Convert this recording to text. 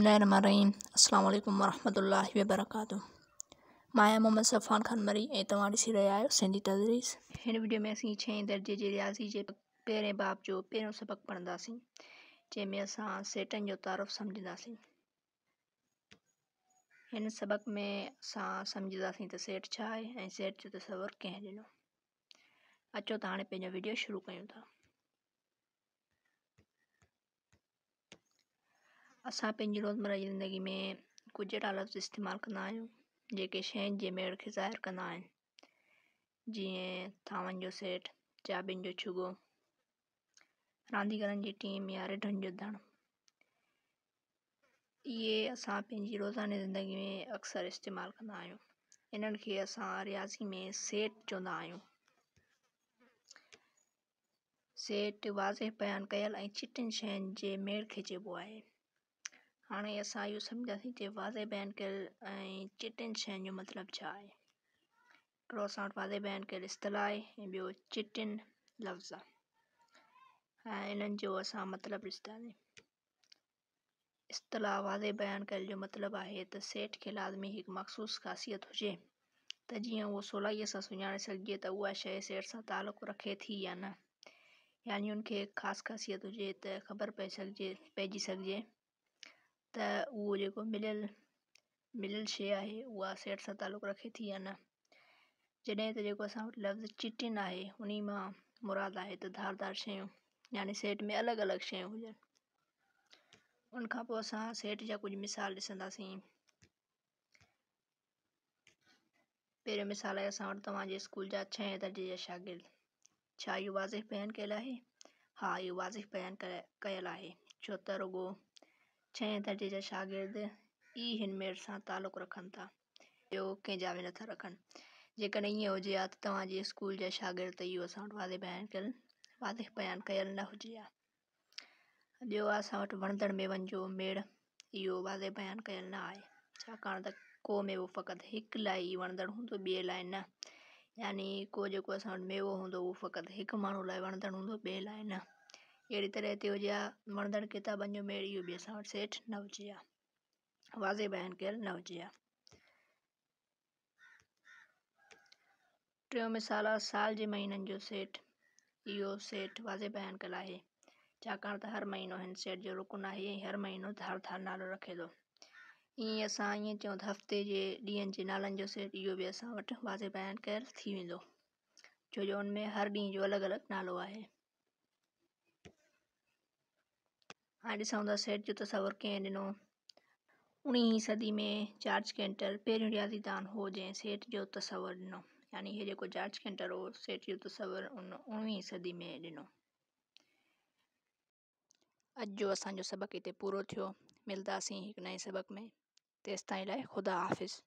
बिस्मिल्लाहिर्रहमानिर्रहीम। अस्सलाम वालेकुम वरहमतुल्लाहि वबरकातुहू। मां आहियां मोहम्मद सफ़ान खान मरी ऐं तव्हां ॾिसी रहिया आहियो सिंधी तदरीस। हिन वीडियो में असीं 6 दर्जे जी रियाज़ी जे पहिरें बाब जो पहिरियों सबक़ पढ़ंदासीं, जंहिंमें असां सेटनि जो तारुफ़ सम्झंदासीं। हिन सबक़ में असां सम्झंदासीं त सेट छा आहे ऐं सेट जो तसवुर कंहिं ॾिनो। अचो त हाणे पंहिंजो वीडियो शुरू कयूं था। असां पंहिंजी रोज़मर्रा जी ज़िंदगी में कुझु अहिड़ा लफ़्ज़ इस्तेमालु कंदा आहियूं जेके शयुनि जे मेड़ खे ज़ाहिर कंदा आहिनि, जीअं थांवनि जो सेट, चाबियुनि जो छुगो, रांदीगरनि जी टीम या रिढुनि जो धण। इहे असां पंहिंजी रोज़ाने ज़िंदगी में अक्सर इस्तेमालु कंदा आहियूं। इन्हनि खे असां रियाज़ी में सेट चवंदा आहियूं। सेट वाज़ेह बयानु कयल ऐं चिटियुनि शयुनि जे मेड़ खे चइबो आहे। हाणे असां इहो सम्झंदासीं त वाज़ेह बयानु कयल ऐं चिटियुनि शयुनि जो मतिलबु छा आहे। हिकिड़ो असां वटि वाज़ेह बयानु कयल इस्तिलाह आहे ऐं ॿियो चिटियुनि लफ़्ज़ आहे, ऐं इन्हनि जो असां मतिलबु ॾिसंदासीं। इस्तिलाह वाज़ेह बयानु कयल जो मतिलबु आहे त सेट खे लाज़मी हिकु मख़सूस ख़ासियत हुजे त जीअं उहो सोलाई सां सुञाणे सघिजे त उहा शइ सेट सां तालुक़ु रखे थी या न, यानी उनखे हिकु ख़ासि ख़ासियत हुजे त ख़बर पइजी सघिजे त उहो जेको मिलियल शइ आहे उहा सेट सां तालुक़ु रखे थी या न। जॾहिं त जेको असां वटि लफ़्ज़ चिटियुनि आहे उन मां मुराद आहे त धार धार शयूं, यानी सेट में अलॻि अलॻि शयूं हुजनि। उन खां पोइ असां सेट जा कुझु मिसाल ॾिसंदासीं। पहिरियों मिसाल आहे असां वटि तव्हांजे स्कूल जा 6 दर्जे जा शागिर्द। छा इहो वाज़ेह बयानु कयल आहे? हा, इहो वाज़ेह बयानु कयल आहे, छो त रुॻो 6 दर्जे जा शागिर्द ई हिन मेड़ सां तालुक़ु रखनि था, ॿियो कंहिंजा बि नथा रखनि। जेकॾहिं ईअं हुजे हा त तव्हांजे स्कूल जा शागिर्द त इहो असां वटि वाज़ेह बयानु कयल न हुजे हा। ॿियो आहे असां वटि वणंदड़ मेवनि जो मेड़, इहो वाज़ेह बयानु कयल न आहे, छाकाणि त को मेवो फ़क़ति हिकु लाइ ई वणंदड़ हूंदो, ॿिए लाइ न। यानी को जेको असां वटि मेवो हूंदो उहो फ़क़ति हिकु माण्हू लाइ वणंदड़ हूंदो, ॿिए लाइ न। अहिड़ी तरह ते हुजे हा वणंदड़ किताबनि जो मेड़, इहो बि असां वटि सेट न हुजे हा, वाज़ेह बयानु कयल न हुजे हा। टियों मिसाल आहे साल जे महीननि जो सेट। इहो सेट वाज़ेह बयानु कयल आहे, छाकाणि त हर महीनो हिन सेट जो रुकन आहे ऐं हर महीनो धार धार नालो रखे थो। ईअं असां ईअं चऊं त हफ़्ते जे ॾींहंनि जे नालनि जो सेट, इहो बि असां वटि वाज़ेह बयानु कयल थी वेंदो, छो जो उन में हर ॾींहुं जो अलॻि अलॻि नालो आहे। हाणे ॾिसूं था सेट जो तसवुर कंहिं ॾिनो। 19वीं सदी में जॉर्ज कैंटर पहिरियों रियाज़ीदान हो जंहिं सेट जो तसवुर ॾिनो, यानी हे जेको जॉर्ज कैंटर हो सेट जो तसवुर उन 19वीं सदी में ॾिनो। अॼु जो असांजो सबक़ हिते पूरो थियो। मिलंदासीं हिकु नए सबक़ में, तेसिताईं लाइ ख़ुदा हाफ़िज़।